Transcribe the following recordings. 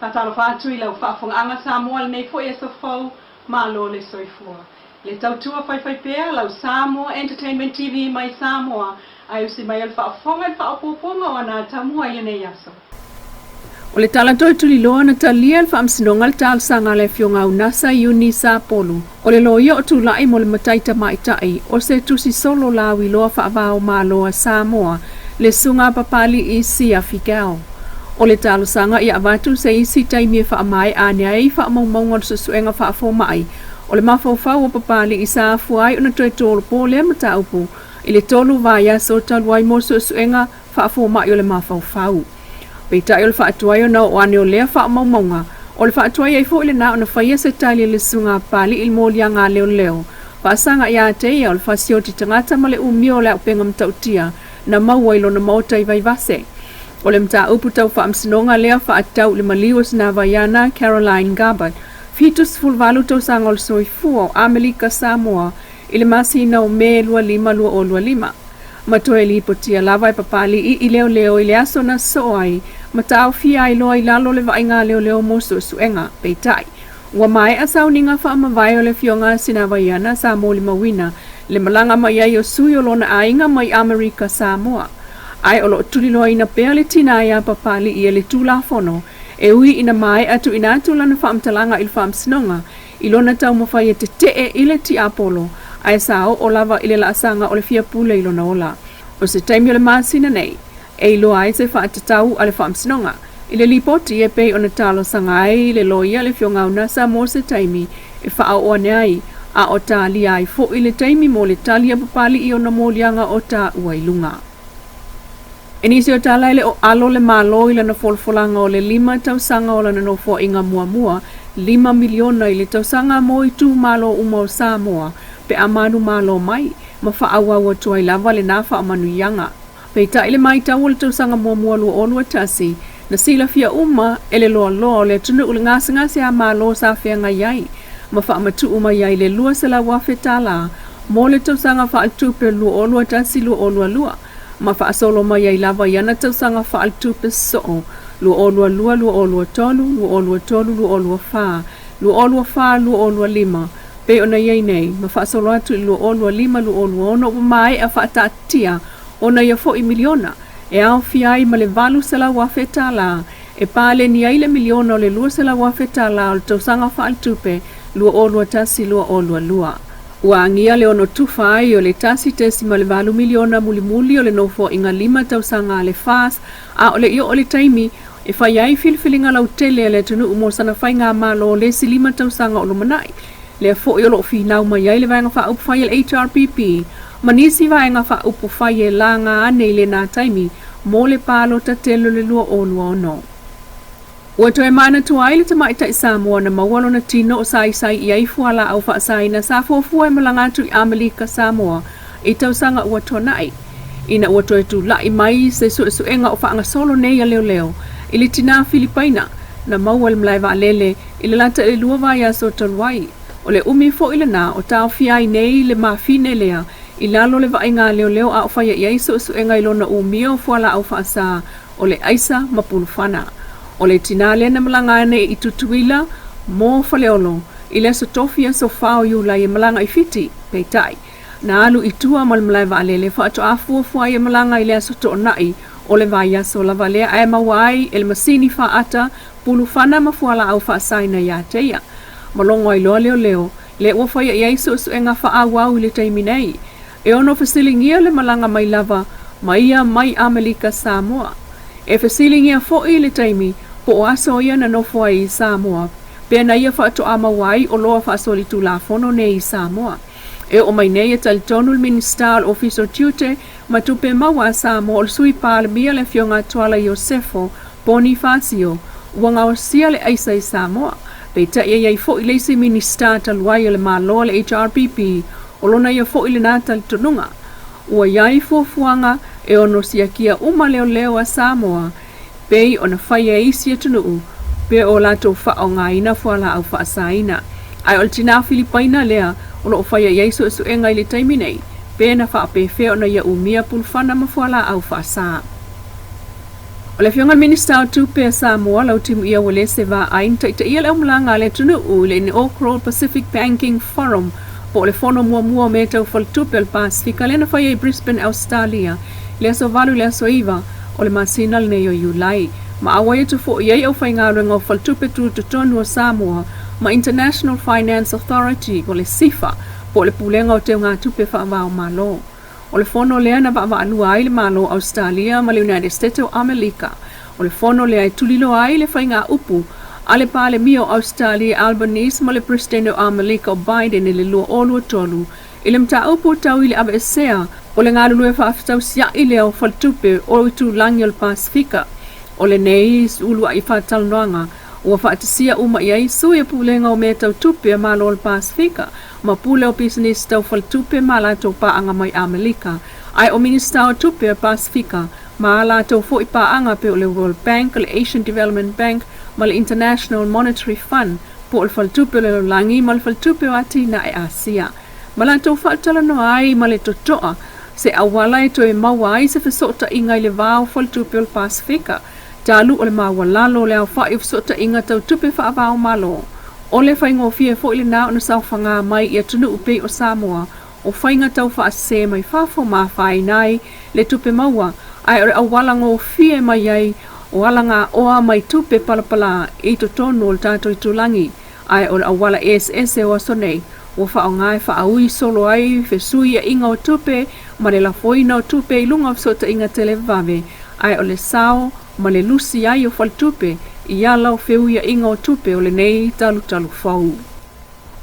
Faatalofa atu i lau faafogaaga Samoa i lenei foi aso fou, malo le soifua. Le tautua faifaipea lau Samoa Entertainment TV mai Samoa ae usi mai o le faafofoga i le faaopoopoga o ana atamua i lenei aso. O le tala toe tuliloa na talia e le Faamasinoga le talosaga a le Afioga Unasa Iuni Sapolu, o le loia o tulai mo le matai tamaitai o se tusi solo lauiloa faava-o-Malo a Samoa, le Susuga a Papali'i Sia Figel. O le talosaga ia avatu se isi taimi e faamaea ane ai faamaumauga o le suesuega faafomai o le mafaufau o Papali'i sa afua ai ona toe tolopo lea mataupu i le 3 vaiaso talu ai mo suesuega faafomai o le mafaufau. Peitai o le faatuai ona oo ane o lea faamaumauga, o le faatuai ai foi lena ona faia se tali a le Susuga a Papali'i i le moliaga a leoleo faasaga ia te ia o le fasioti tagata ma le umia o le auupega matautia na maua i lona maota i Vaivase. O le mataupu tau faamasinoga lea faatatau i le maliu o Sinavaiana Caroline Gabbard, 78 tausaga o le soifua o Amelika Samoa i le masina o Me 25, 2025. Ma toe lipotia lava e Papali'i i leoleo i le aso na sosoo ai ma taofia ai loa i lalo le vaaiga a leoleo mo suesuega. Peitai, ua maea sauniga faamavae o le Afioga a Sinavaiana sa molimauina le malaga mai ai o sui o lona aiga mai Amerika Samoa. Ae o lo o tuliloaina pea le tina ia Papali'i e le Tulafono e ui ina maea tuuina atu lana faamatalaga i le Faamasinoga i lona taumafai e tetee i le tiapolo ae sa oo lava i le laasaga o le fia pule i lona ola. O se taimi o le masina nei e iloa ai se faatatau a le Faamasinoga i le lipoti e pei ona talosaga ai le loia le Afioga Unasa mo se taimi e faaoo ane ai a o talia ai foi le taimi mo le tali a Papali'i ona moliaga o taua i luga. I nisi o tala e le o alo le Malo i lana folafolaga o le 5 tausaga o lana nofoaiga muamua, $5 miliona i le tausaga mo itumalo uma o Samoa pe a manumalo mai ma faaauau atu ai lava lena faamanuiaga. Peitai le matau o le tausaga muamua 2021, na silafia uma e le loaloa o le atunuu le gasegase a Malo sa feagai ai ma faamatuu mai ai le $200,000 mo le tausaga faaletupe 2021/2022 ma faasolo mai ai lava i ana tausaga faaletupe sosoo 2022/2023, 2023/2024, 2024/2025 pei ona i ai nei ma faasolo atu i le 2025/2026 ua maea faataatitia ona ia foi miliona e aofia ai ma le $800,000 e paleni ai le miliona o le $200,000 o le tausaga faaletupe 2021/2022. Ua agia le ono tufa ai o le $1.8 miliona mulimuli o le nofoaiga 5 tausaga a le FAS a o le i oo le taimi e fai ai filifiliga lautele a le atunuu mo sana faigamalo le isi 5 tausaga o lumanai. Lea foi o lo o finau mai ai le Vaega Faaupufai a le HRPP ma nisi vaega faaupufai e laga ane i lena taimi mo le palota tele o le 2026. Ua toe manatua ai le tamaitai Samoa na maua lona tino o saisai i ai fualaau faasaina sa fuafua e malaga atu i Amelika Samoa i tausaga ua tuanai, ina ua toe tulai mai se suesuega o faagasolo nei a leoleo i le tinā Filipaina na maua i le malae vaalele i le lata i le 2 vaiaso talu ai. O le umi foi lena o taofia ai nei le mafine lea i lalo o le vaaiga a leoleo a o faia i ai suesuega i lona umia o fualaau faasa o le aisa ma pulufana. O le tinā lea na malaga ane i Tutuila mo Faleolo i le aso Tofi aso 4 o Iulai e malaga i Fiti, peitai, na alu i tua ma le malae vaalele faatoa fuafua ai e malaga i le aso Toonai o le vaiaso lava lea ae maua ai e le masini faata pulufana ma fualaau faasaina ia te ia. Malogo ai loa leoleo, lea ua faia i ai suesuega faaauau i le taimi nei. E ono fesiligia le malaga mai lava ma ia mai Amelika Samoa. E fesiligia foi i le taimi po o aso ia na nofo ai i Samoa pea na ia faatoa maua ai oloa faasolitulafono nei i Samoa. E oo mai nei e talitonu le Minisita o le Ofisa o Tiute ma Tupe Maua a Samoa o le Sui Palemia le Afioga a Tuala Iosefo Ponifasio ua gaosia le aisa i Samoa. Peitai e i ai foi le isi Minisita talu ai o le Malo a le HRPP o lona ia foi lena talitonuga. Ua i ai fuafuaga e ono siakia uma leoleo a Samoa pei ona faia e isi atunuu pe o latou faaaogaina fualaau faasaina. Ae o le tinā Filipaina lea o lo o faia i ai suesuega i le taimi nei, pe na faapefea ona ia umia pulufana ma fualaau faasa. O le Afioga i le Minisita o Tupe a Samoa, Lautimuia Uelese Vaai, na taitaia le aumalaga a le atunuu i le Inaugural Pacific Banking Forum po o le fono muamua o mea tau faletupe o le Pasefika lea na faia i Brisbane, Ausetalia i le aso 8 i le aso 9 o le masina lenei o Iulai. Ma auai atu foi i ai aufaigaluega o faletupe tutotonu o Samoa ma International Finance Authority o le SIFA po o le Pulega o Teugatupe Faava-o-Malo. O le fono lea na vaavaalua ai le Malo o Ausetalia ma le United States o Amelika. O le fono lea e tuliloa ai le faigaupu a le Palemia o Ausetalia Albanese ma le Peresetene o Amelika o Biden i le 2023 i le mataupu tau i le aveesea o le galulue faafetausia'i lea o faletupe o itulagi o le Pasefika. O lenei ulua'i faatalanoaga ua faatasia uma i ai sui o Pulega o Mea Tau Tupe a Malo o le Pasefika ma pule o pisinisi tau faletupe ma latou paaga mai Amelika, ae o Minisita o Tupe a Pasefika ma a latou foi paaga pei o le World Bank, le Asian Development Bank ma le International Monetary Fund po o le Faletupe o le Lalolagi ma le Faletupe o Atinae Asia ma latou faatalanoa ai ma le totoa se auala e toe maua ai se fesootaiga i le va o faletupe o le Pasefika talu o le maualalo o le aofai o fesootaiga tau tupe faava-o-Malo. O le faigofie foi lena ona saofagā mai i atunuu pei o Samoa o faiga tau faasese mai fafo ma afaina ai le tupe maua, ae o le auala gofie mai ai o alagaoa mai tupe palapala i totonu o le tatou itulagi, ae o le auala eseese o aso nei ua faaaoga e faaui solo ai fesuiaiga o tupe ma le lafoina o tupe i luga o fesootaiga televavave, ae o le sao ma le lusi ai o faletupe i ala o feuiaiga o tupe o lenei talutalu fou.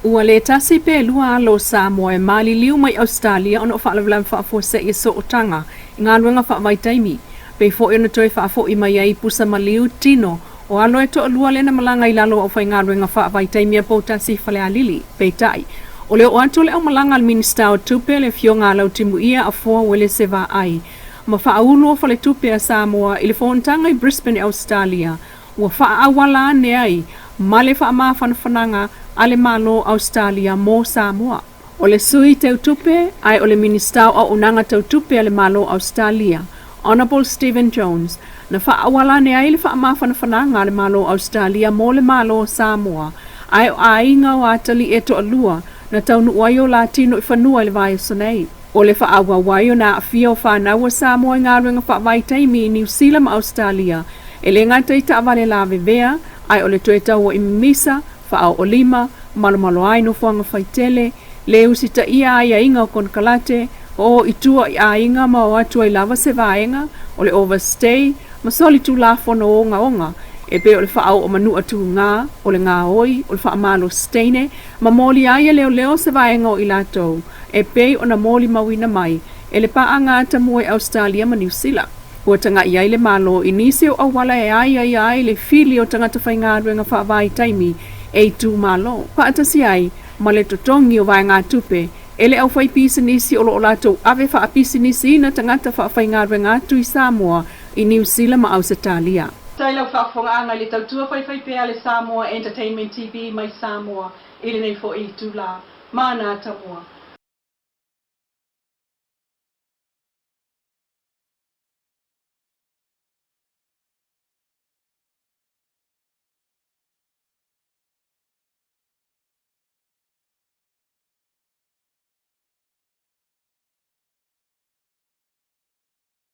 Ua le tasi pe lua alo o Samoa e maliliu mai Ausetalia ona o faalavelave faafuasei e sootaga i galuega faavaitaimi. Pei foi ona toe faafoi mai ai pusa maliu tino o alo e toalua lea na malaga i lalo o aufaigaluega faavaitaimi a Poutasi i Falealili. Peitai, o le oo atu o le aumalaga a le Minisita o Tupe, le Afioga a Lautimuia Afoa Uelese Vaai, ma faaulu o Faletupe a Samoa i le fonotaga i Brisbane i Ausetalia, ua faaauala ane ai ma le faamafanafanaga a le Malo o Ausetalia mo Samoa. O le Sui Teutupe, ae o le Minisita o Auaunaga Tau Tupe a le Malo o Ausetalia, Honourable Stephen Jones, na faaauala ane ai le faamafanafanaga a le Malo o Ausetalia mo le Malo o Samoa, ae o aiga o atalii e toalua na taunuu ai o la tino i fanua i le vaiaso nei. O le faaauau ai ona aafia o fanau a Samoa i galuega faavaitaimi i Niu Sila ma Ausetalia, e le gata i taavale lavevea, ae o le toe taua i mimisa, faaoolima, malomalo ai nofoaga faitele, le usitaia aiaiga o konekarate, o i tua i aiga ma o atu ai lava se vaega, o le overstay, ma solitulafono ogaoga, e pei o le faaoo manua tugā, o le gaoi, o le faamalosi teine, ma moli ai e leoleo se vaega o i latou, e pei ona molimauina mai e le paaga atamua i Ausetalia ma Niu Sila. Ua taga'i ai le Malo i nisi o auala e aiaia ai le fili o tagata faigaluega faavaitaimi e itumalo, faatasi ai ma le totogi o vaegatupe e le aufaipisinisi o lo o latou ave faapisinisiina tagata faafaigaluega atu i Samoa i Niu Sila ma Ausetalia. Faafetai lau faafofogaaga i le tautua faifaipea a le Samoa Entertainment TV mai Samoa i lenei foi itula. Mana Tamua.